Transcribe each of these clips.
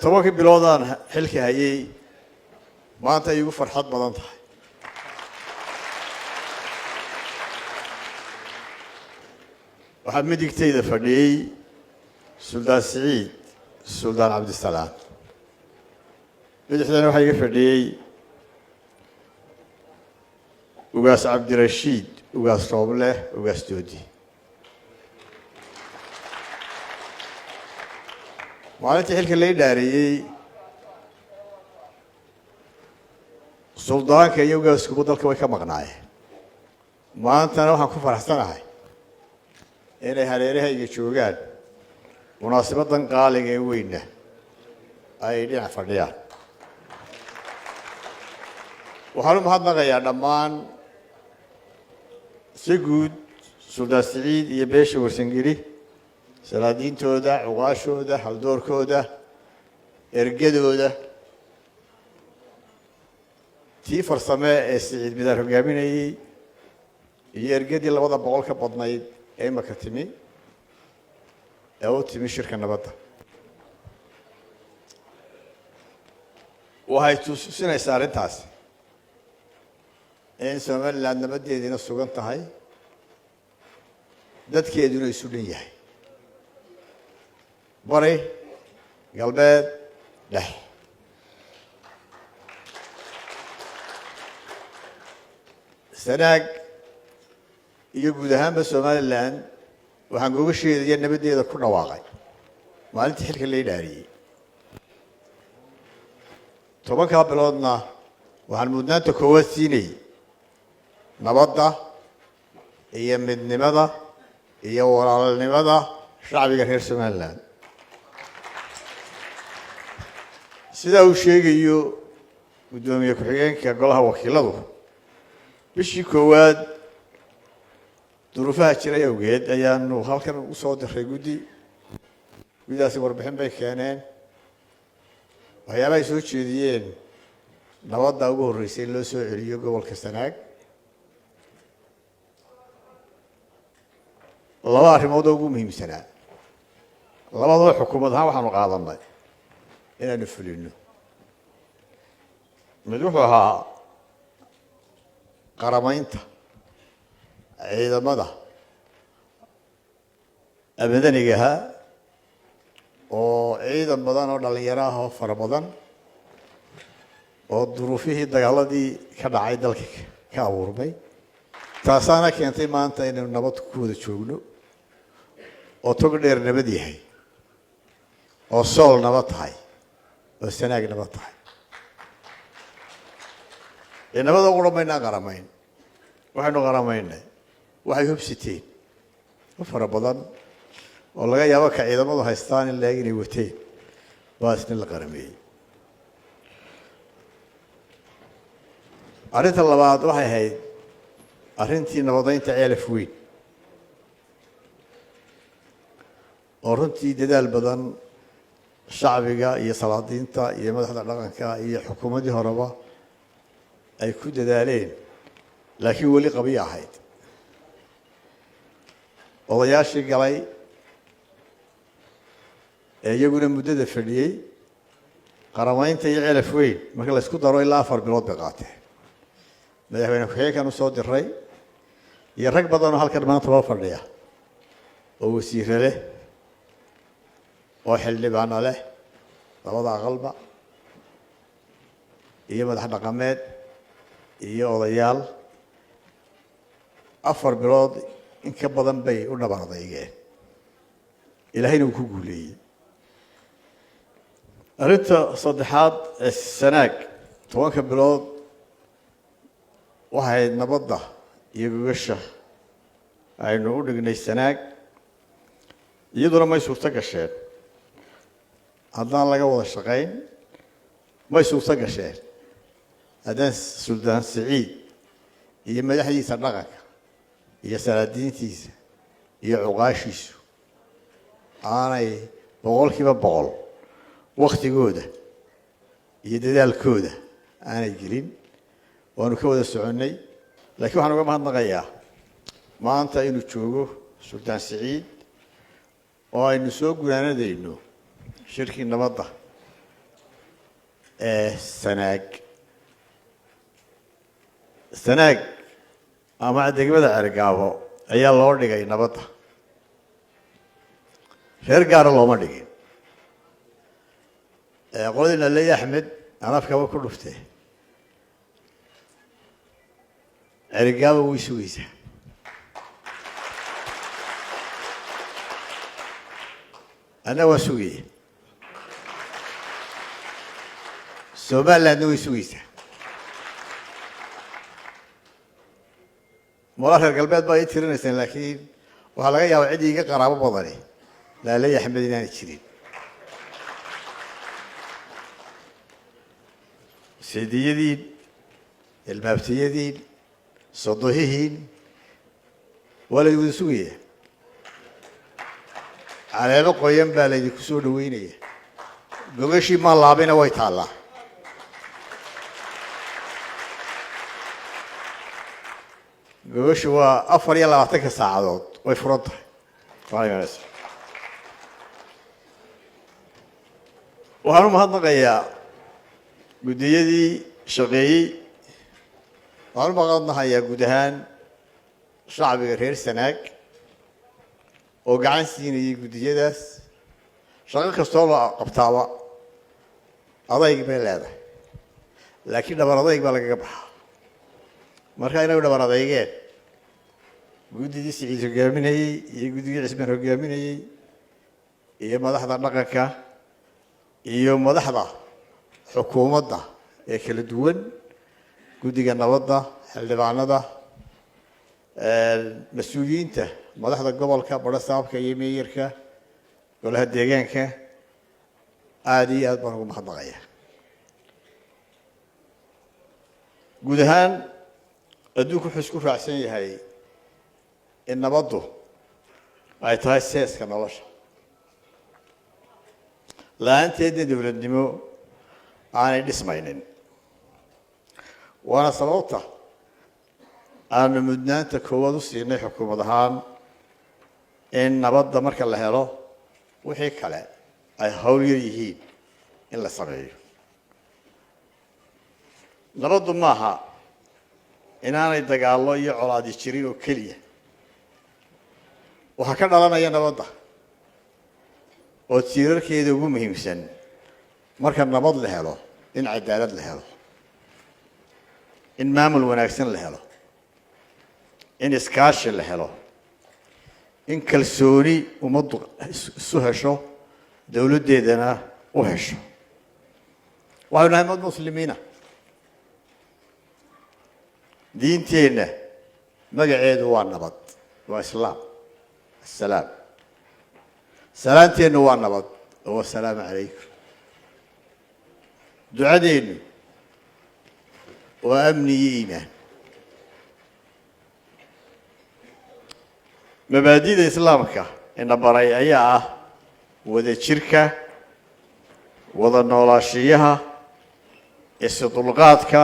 Tobankii biloodaan xilka hayay, maanta ay igu farxad badan tahay. Waxaa midigtayda fadhiyey Suldaan Siciid Suldaan Cabdisalaam, bidixdana waxaa iga fadhiyey Ugaas Cabdirashiid Ugaas Roobleh Ugaas Doodi. Maalintii xilka lay dhaareeyey, suldaanka iyo ugaaskuba dalka way ka maqnaayeen. Maantana waxaan ku faraxsanahay inay hareerahayga joogaan, munaasibadan qaaliga ee weynna ay dhinac fadhiyaan. Waxaan u mahadnaqayaa dhammaan, si guud, Suldaan Siciid iyo beesha Warsangeli, salaadiintooda, cuqaashooda, haldoorkooda, ergadooda, tii farsame ee Siciid Bidaar hogaaminayey iyo ergadii 200 ka badnayd ee imaka timi ee u timi shirka nabadda. Waxay tusinaysaa arrintaasi in Somaliland nabaddeediina sugan tahay, dadkeeduna isu dhan yahay, bari, galbeed, dhex. Sanaag iyo guud ahaanba Somaliland waxaan gogasheeda iyo nabaddeeda ku dhawaaqay maalintii xilka lay dhaariyey. 10-kaa biloodna waxaan mudnaanta koowaad siinayey nabadda iyo midnimada iyo walaalnimada shacbiga reer Somaliland. Sidaa uu sheegayo guddoomiye ku-xigeenka golaha wakiiladu, bishii koowaad duruufaha jiray awgeed ayaanu halkan usoo diray guddi. Guddidaasi warbixin bay keeneen. Waxyaabaha ay soo jeediyeen, nabadda ugu horreysay in loo soo celiyo gobolka Sanaag. Laba arrimood oo ugu muhiimsanaa labadaba xukuumad ahaan waxaanu qaadanay inaanu fulino. Mid wuxuu ahaa qaramaynta ciidamada madanigaha, oo ciidan badan oo dhalinyaro ah oo fara badan oo duruufihii dagaaladii ka dhacay dalka ka abuurmay. Taasaana keentay maanta inaynu nabad ku wada joogno, oo tog dheer nabad yahay, oo Sool nabad tahay, oo Sanaag nabad tahay. Ee nabada ugu dhamaynaan qaramayn, waxaynu qaramaynay waxay hubsiteen u fara badan oo laga yaabo ka ciidamadu haystaan in laeg inay wateen baa isna la qarameeyey. Arrinta labaad waxay ahayd arrintii nabadeynta Ceelaf Weyn, oo runtii dadaal badan shacbiga iyo salaadiinta iyo madaxda dhaqanka iyo xukuumaddii horeba ay ku dadaaleen, laakiin weli qabiyo ahayd. Odayaashii galay ee iyaguna muddada fadhiyey qaramaynta iyo Ceelaf Weyn marka la isku daro ilaa 4 bilood bay qaateen. Madaxweyne ku-xigeenkan usoo diray iyo rag badanoo halkan maanta ba fadhiya, oo wasiire leh, oo xildhibaano leh labada aqalba, iyo madax dhaqameed iyo odayaal, 4 bilood in ka badan bay u dhabar adeygeen, Ilaahayna uu ku guuleeyey. Arrinta saddexaad ee Sanaag 10-ka bilood waxay ahayd nabadda iyo gogasha aynu u dhignay Sanaag. Iyaduna may suurto gasheen haddaan laga wada shaqayn, may suurto gasheen haddaan Suldaan Siciid iyo madaxdiisa dhaqanka iyo salaadiintiisa iyo cuqaashiisu aanay 100% waktigooda iyo dadaalkooda aanay gelin. Waanu ka wada soconnay, laakiin waxaan uga mahadnaqayaa maanta inuu joogo Suldaan Siciid oo aynu soo gunaanadayno shirkii nabadda. ee Sanaag. Sanaag ama degmada Cergaabo ayaa loo dhigay nabadda, reer gaara looma dhigin. Qoladii Naley Axmed anafkaba ku dhuftee, Cergaabo way sugaysaa. Anna waa sugaya, Somalilandna way sugaysaa. Moolaa reer galbeed baa ii tirinaysaan, laakiin waxaa laga yaabaa cid iiga qaraabo badani Laaley Axmed inaanay jirin. Seediyadiin, ilmaabtiyadiin, sodohihiin waa laydin wada sugaya. Caleemo qoyan baa laydinku soo dhaweynaya. Gogashii maan laabina way taallaa. Gogashu waa 24-ka saacadood way furan tahay. Waxaan u mahadnaqayaa guddiyadii shaqeeyey. Waxaan u mahadnaqayaa guud ahaan shacbiga reer Sanaag oo gacan siinayay guddiyadaas. Shaqo kastoo la qabtaaba adayg bay leedahay, laakiin dhabar adayg baa lagaga baxaa. Marka inagu dhabar adeygeen, guddidii Siciid hogaaminayey iyo guddigii Cismaan hogaaminayey iyo madaxda dhaqanka iyo madaxda xukuumadda ee kala duwan, guddiga nabadda, xildhibaanada, mas-uuliyiinta, madaxda gobolka, barasaabka iyo meeyarka, golaha deegaanka, aada iyo aad baan ugu mahadnaqaya. Guud ahaan adduunku wuxuu isku raacsan yahay in nabaddu ay tahay seeska nolosha, la-aanteedna dowladnimo aanay dhismaynin. Waana sababta aanu mudnaanta koowaad u siinay xukuumad ahaan in nabadda marka la helo wixii kale ay hawl yar yihiin in la sameeyo. Nabaddu maaha inaanay dagaallo iyo colaadi jirin oo keliya. Waxaa ka dhalanaya nabadda oo tiirarkeeda ugu muhiimsan, marka nabad la helo, in cadaalad la helo, in maamul wanaagsan la helo, in iskaashi la helo, in kalsooni ummaddu isu hesho, dowladdeedana u hesho. Waxaynu nahay ummad muslimiina. Diinteenna magaceedu waa nabad, waa islaam, assalaam. Salaanteennu waa nabad oo assalaamu calaykum. Ducadeennu waa amni iyo iimaan. Mabaadida islaamka ina baray ayaa ah wada jirka, wada noolaashiyaha, isu dulqaadka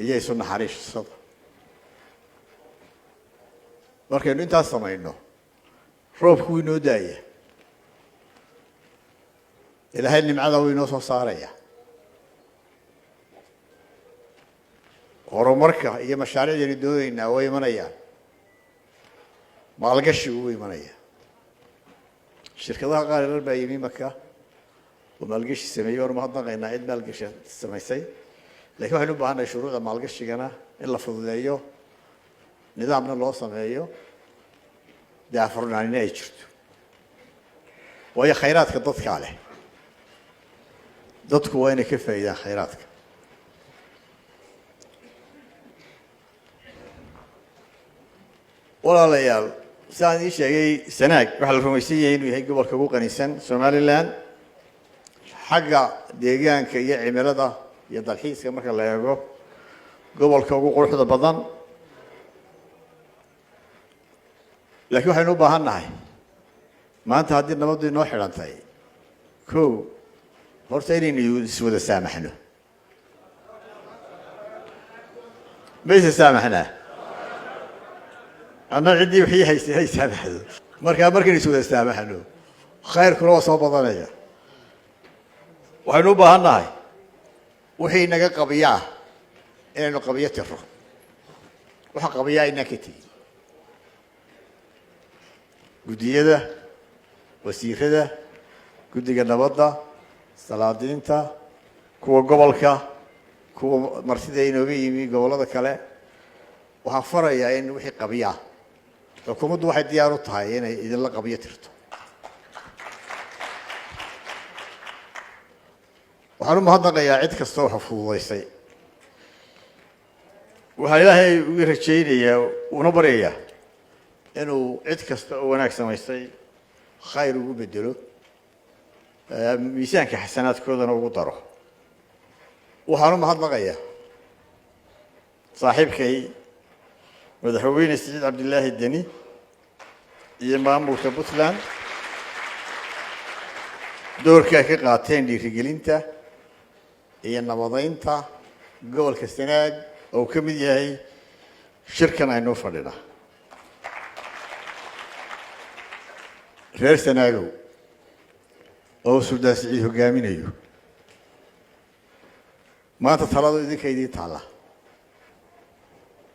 iyo isu naxariisada. Markaynu intaas samayno, roobku wuu inoo daaya, Ilaahay nimcada wuu inoo soo saaraya, horumarka iyo mashaariicdaynu doonaynaa way imanayaan, maalgashigu wuu imanaya. Shirkadaha qaar yarar baa yimi maka oo maalgashi sameeyey. Waanu mahadnaqaynaa cid maalgashi samaysay, lakin waxaynu u baahannahay shuruucda maalgashigana in la fududeeyo, nidaamna loo sameeyo, daahfurnaanina ay jirto. Waayo khayraadka dadkaa leh, dadku waa inay ka faa'iidaan khayraadka. Walaalayaal, si aan idiin sheegay, Sanaag waxaa la rumaysan yahay inuu yahay gobolka ugu qanisan Somaliland xagga deegaanka iyo cimilada iyo dalxiiska marka la eego, gobolka ugu quruxda badan. Laakiin waxaynu u baahan nahay maanta, haddii nabaddu inoo xidhantay, kow horta inaynu iswada saamaxno. Ma isa saamaxnaa? Anna ciddii wixii haystay hay saamaxdo. Markaa markaynu iswada saamaxno, khayrkuna waa soo badanaya. Waxaynu u baahan nahay Wixii naga qabiyaa inaynu qabiyo tiro, waxa qabiyaa inaan ka tegin. Guddiyada, wasiirada, guddiga nabadda, salaadiinta, kuwa gobolka, kuwa martida inooga yimi gobollada kale, waxaan farayaa in wixii qabiyaa xukuumaddu waxay diyaar u tahay inay idinla qabiyo tirto. Waxaan u mahadnaqayaa cid kasta waxa fududaysay. Waxaa Ilaahay uga rajaynayaa una baryayaa inuu cid kasta oo wanaag samaysay khayr ugu bedelo, miisaanka xasanaadkoodana ugu daro. Waxaan u mahadnaqayaa saaxiibkay Madaxweyne Siciid Cabdilaahi Deni iyo maamulka Puntland doorka ay ka qaateen dhiirigelinta iyo nabadeynta gobolka Sanaag oo ka mid yahay shirkan aynuu fadhina. Reer Sanaagow oo Suldaan Siciid hogaaminayo, maanta taladu idinka idiin taalla.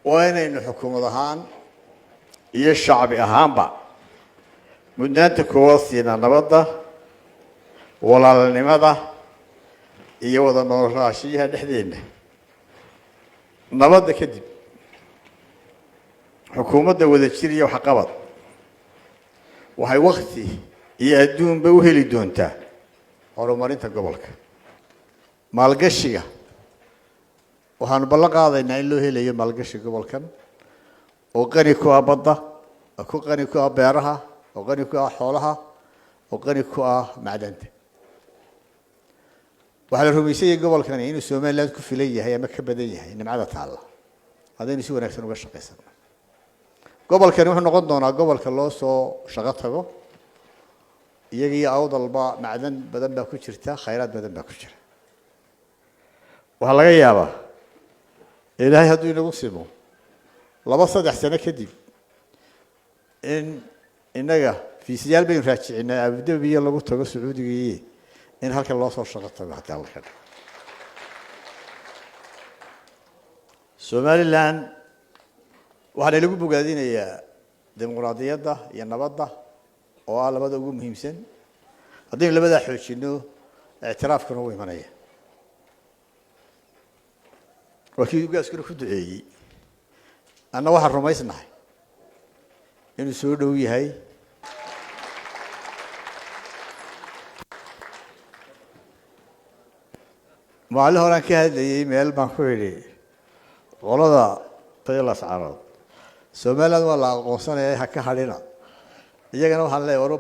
Waa inaynu xukuumad ahaan iyo shacbi ahaanba mudnaanta koowaad siinaa nabadda, walaalnimada iyo wada noolaanshiyaha dhexdeenna. Nabadda kadib, xukuumadda wadajir iyo waxqabad waxay wakti iyo adduunba u heli doontaa horumarinta gobolka. Maalgashiga, waxaanu ballan qaadaynaa in loo helayo maalgashi gobolkan oo qani ku ah badda, oo ku qani ku ah beeraha, oo qani ku ah xoolaha, oo qani ku ah macdanta. Waxaa la rumaysan yahay gobolkani inuu Somaliland ku filan yahay ama ka badan yahay nimcada taalla haddaynu si wanaagsan uga shaqaysano. Gobolkani wuxuu noqon doonaa gobolka loo soo shaqo tago. Iyaga iyo Awdalba macdan badan baa ku jirta, khayraad badan baa ku jira. Waxaa laga yaabaa, Ilaahay hadduu inagu simo, 2-3 sano kadib in innaga fiisiyaal baynu raajicinaa Abudabiya lagu tago, Sacuudigiiyo, in halkan loo soo shaqo tago haddii Alla ka dhigo. Somaliland waxaana lagu bogaadinayaa dimuqraadiyadda iyo nabadda oo ah labada ugu muhiimsan. Haddaynu labadaa xoojino, ictiraafkuna wuu imanaya. Waa kii ugaaskuna ku duceeyey. Anna waxaan rumaysnahay inuu soo dhow yahay. Maalin horaan ka hadlayey meel baan ku idhi qolada Lascaanood, Somaliland waa la aqoonsanaya, ha ka hadhina. Iyagana waxaan leeyahy war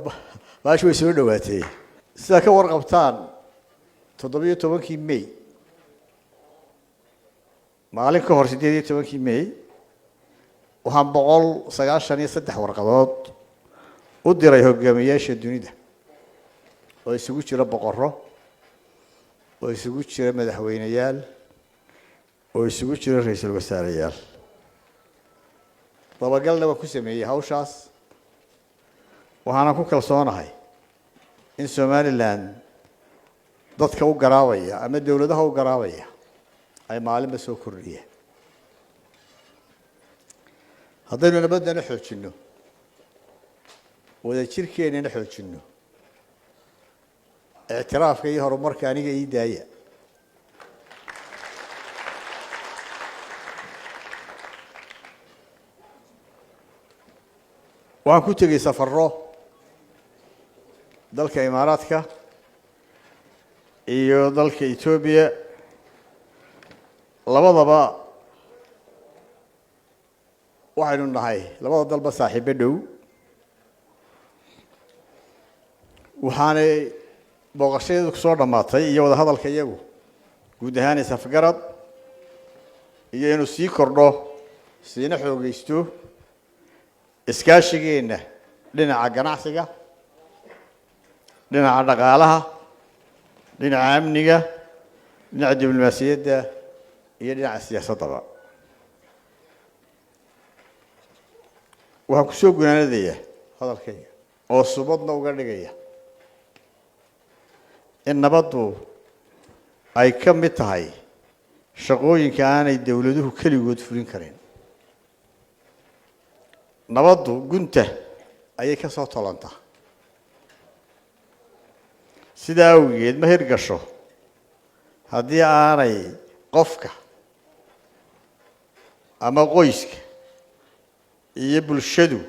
baashi way soo dhawaatay. Sidaa ka warqabtaan, 17-kii May, maalin ka hor 18-kii May, waxaan 193 warqadood u diray hogaamiyaasha dunida oo isugu jira boqorro, oo isugu jira madaxweyneyaal, oo isugu jira ra-iisul wasaareyaal. Dabagalna waan ku sameeyey hawshaas. Waxaana ku kalsoonahay in Somaliland dadka u garaabaya ama dowladaha u garaabaya ay maalinba soo kordhiyaan. Haddaynu nabaddana xoojinno, wadajirkeennana xoojinno, ictiraafka iyo horumarka aniga ii daaya. Waxaan ku tegey safarro dalka Imaaraadka iyo dalka Etoobiya labadaba. Waxaynu nahay labada dalba saaxiibo dhow. Waxaanay booqashadeedu kusoo dhammaatay iyo wada hadalka iyagu guud ahaan isafgarad iyo inuu sii kordho siina xoogaysto iskaashigeenna dhinaca ganacsiga, dhinaca dhaqaalaha, dhinaca amniga, dhinaca diblomaasiyadda iyo dhinaca siyaasaddaba. Waxaan kusoo gunaanadayaa hadalkayga oo subadna uga dhigaya in nabaddu ay ka mid tahay Shaqooyinka aanay dowladuhu keligood fulin karin. Nabaddu gunta ayay ka soo tolantaa. Sidaa awgeed, ma hirgasho haddii aanay qofka ama qoyska iyo bulshadu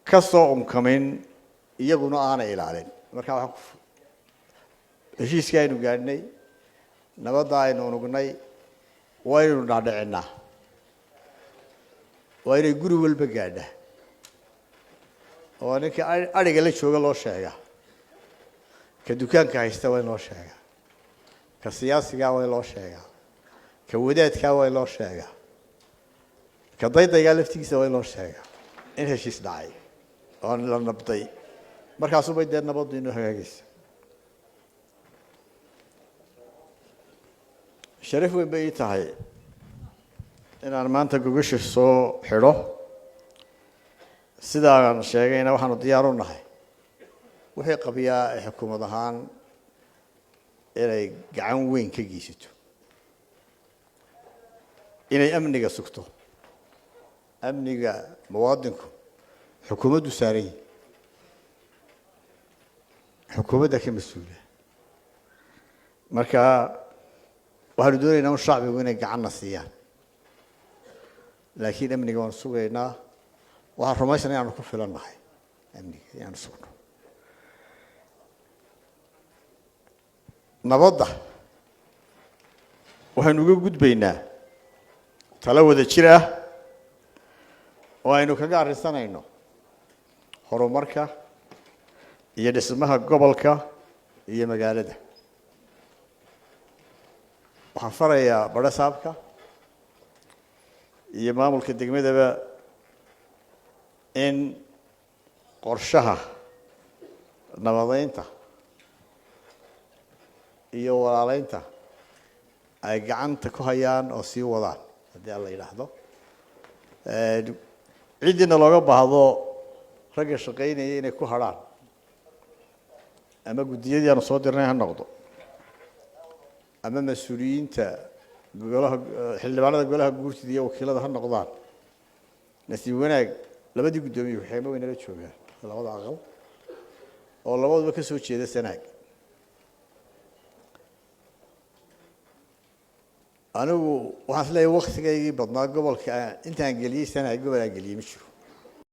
ka soo unkamin, iyaguna aanay ilaalin. Marka waxaan ku heshiiskii aynu gaadhnay, nabadda aynu unugnay, waa inaynu dhaadhicinaa, waa inay guri walba gaadhaa oo ninka adhiga la jooga loo sheegaa, ka dukaanka haysta waa in loo sheegaa, ka siyaasigaa waa in loo sheegaa, ka wadaadkaa waa in loo sheegaa, ka daydaygaa laftigiisa waa in loo sheegaa in heshiis dhacay oo la nabday. Markaasubay dee nabaddu inoo hagaagaysa. Sharaf weyn bay ii tahay inaan maanta gogasha soo xidho. Sidaan sheegayna, waxaanu diyaar u nahay wixii qabiyaa ee xukuumad ahaan inay gacan weyn ka geysato inay amniga sugto. Amniga muwaadinku xukuumaddu saaran yihi, xukuumadda ka mas-uula. Marka waxaanu doonaynaa un shacbigu inay gacanna siiyaan, laakiin amniga waanu sugaynaa. Waxaan rumaysana inaanu ku filan nahay amniga inaanu sugno. Nabadda waxaynu uga gudbaynaa talo wada jir ah oo aynu kaga arrinsanayno horumarka iyo dhismaha gobolka iyo magaalada. Waxaan farayaa badhasaabka iyo maamulka degmadaba in qorshaha nabadeynta iyo walaaleynta ay gacanta ku hayaan oo sii wadaan, haddii Alla yidhaahdo. Ciddiina looga baahdo ragga shaqaynaya inay ku hadrhaan ama guddiyadii aanu soo dirnay ha noqdo ama mas-uuliyiinta golaha, xildhibaanada golaha guurtida iyo wakiilada ha noqdaan. Nasiib wanaag, labadii guddoomiye ku-xigeenba way nala joogaan, labada aqal, oo labaduba ka soo jeeda Sanaag. Anigu waxaan is leeyahay waktigaygii badnaa gobolka intaan geliyey Sanaag, gobol aan geliyey ma jiro.